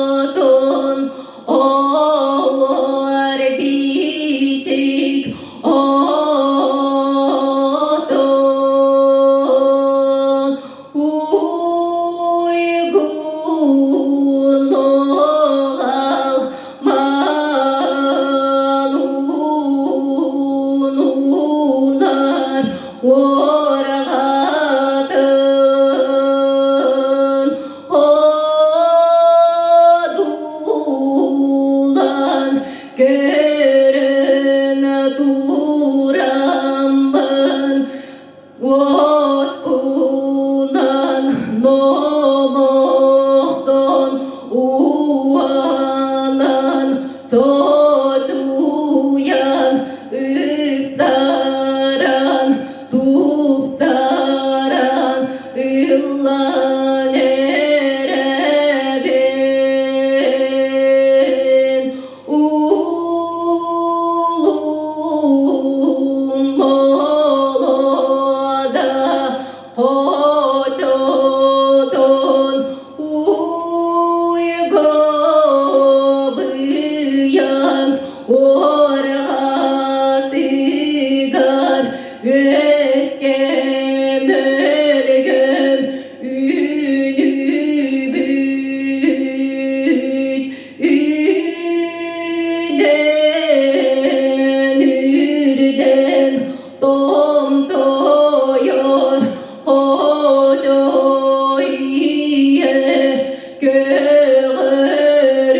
Хочотун олор бичик отун уйгуноҕал манунар уорҕатын одуулан көрөн тураммын Уоспунан номохтон уанан чочуйан ыпсаран тупсаран ыллан эрэбин. Улуум молода хочотун уйгобыйан уорҕатыгар үөскэм өлгөм үүнүүбүт Үүнэн үрдэн томтойор хочой ийэ көҕөрөр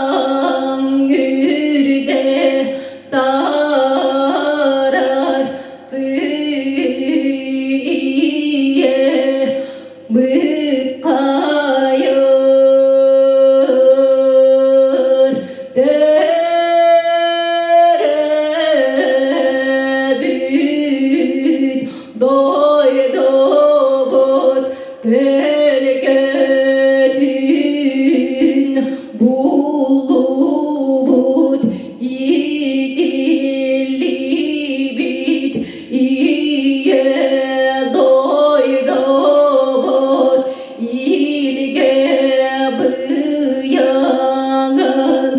чараҥ үрдэ саарар Сыйе бысқайыр төрөбүт дойдубут төлкөтүн буллубут Иитиллибит ийэ дойдубут илгэ быйаҥын.